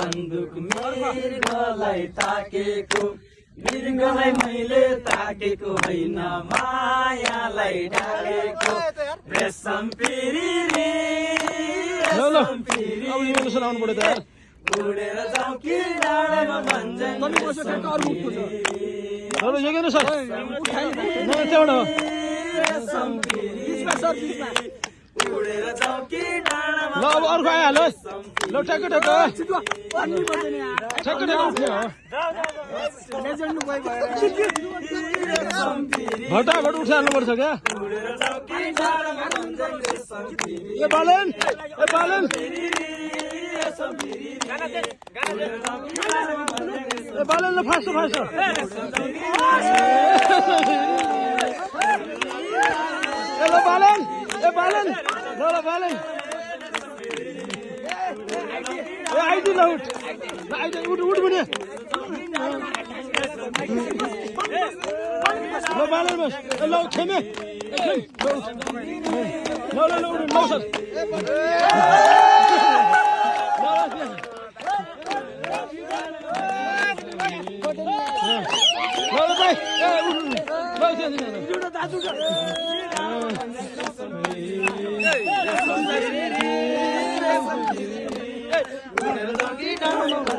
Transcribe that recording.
बन्दुक मृगलाई ताकेको मृगलाई मैले ताकेको होइन मायालाई ढाकेको रेशम पिरी रे रेशम पिरी उडेर जाउँ कि डाँडामा भन्छन् रेशम पिरी उडेर जाउँ कि डाँडामा अर्को आइहाल्यो ल ठ्याक्क भटाभट उठाल्नुपर्छ क्या ए बालन ल फास्ट ल बालन आइडी ल उठ भने ल बालन बस ल खेमे ल सर दाजु